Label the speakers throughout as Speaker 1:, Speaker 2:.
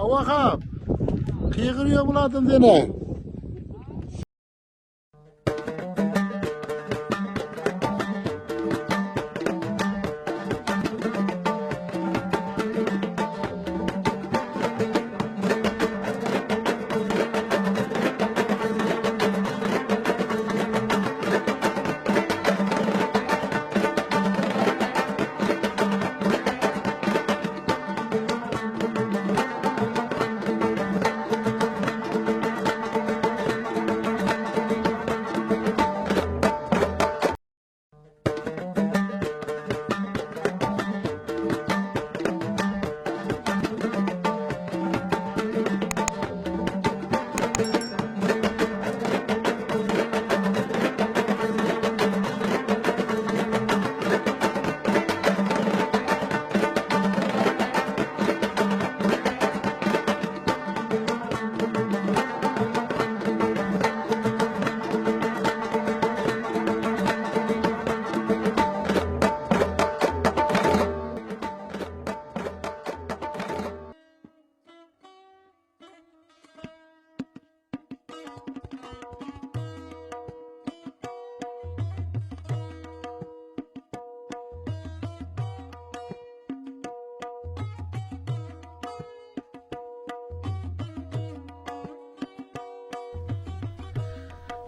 Speaker 1: Wahap. Kygyrýar bu adam seni.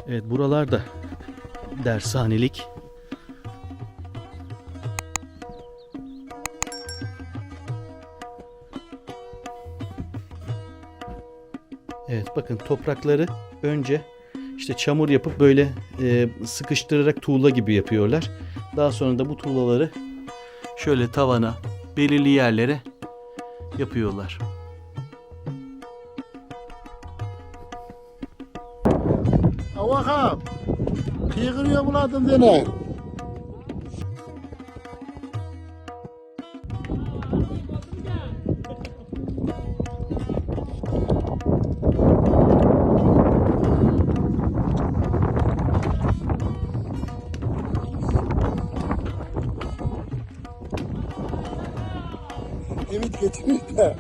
Speaker 2: Evet buralarda dershanelik. Evet bakın toprakları önce işte çamur yapıp böyle e, sıkıştırarak tuğla gibi yapıyorlar. Daha sonra da bu tuğlaları şöyle tavana belirli yerlere yapıyorlar.
Speaker 1: Wahap. Kygyrýar bu adam seni. Evet geçmiyor da.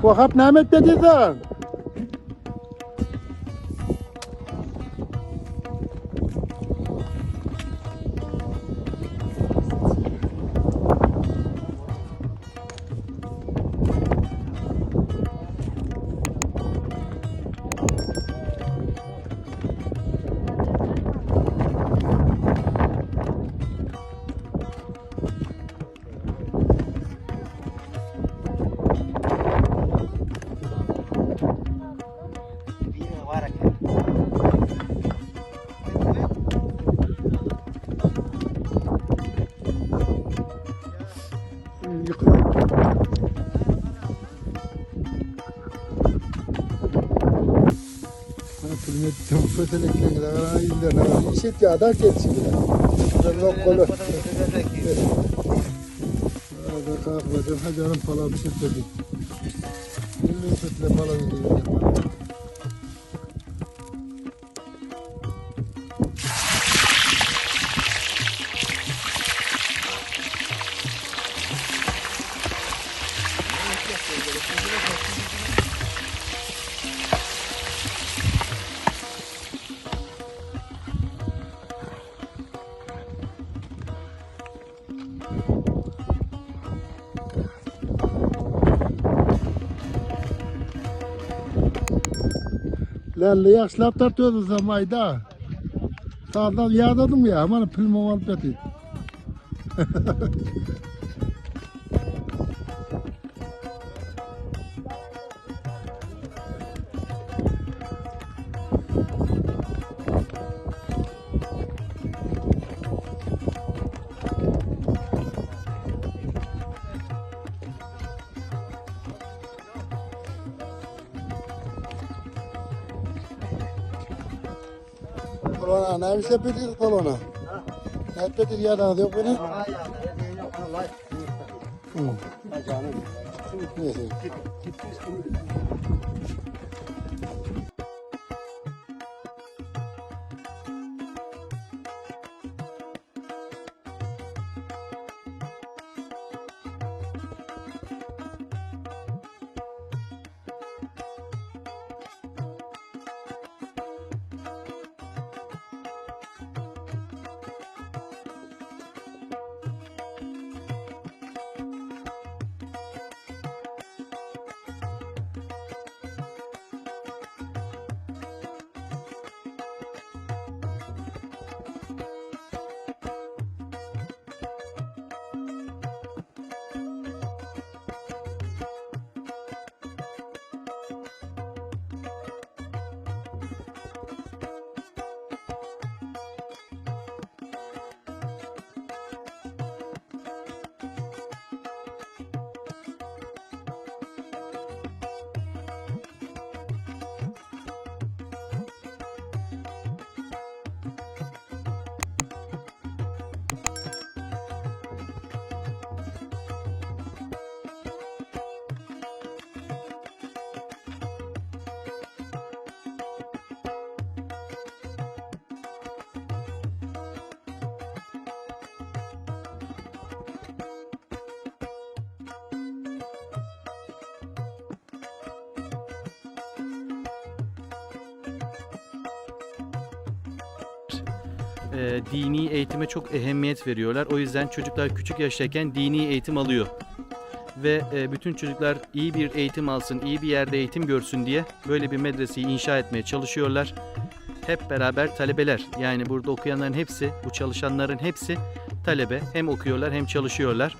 Speaker 1: Wahap näme etmedin? Lelle yaşlap tartıyordun sen mayda. Sağdan yağdadım ya aman film alıp yatayım. Kolona ne bir şey bilir kolona. Ne bilir ya da yok bunu.
Speaker 2: E, dini eğitime çok ehemmiyet veriyorlar. O yüzden çocuklar küçük yaştayken dini eğitim alıyor. Ve e, bütün çocuklar iyi bir eğitim alsın, iyi bir yerde eğitim görsün diye böyle bir medreseyi inşa etmeye çalışıyorlar. Hep beraber talebeler. Yani burada okuyanların hepsi, bu çalışanların hepsi talebe. Hem okuyorlar hem çalışıyorlar.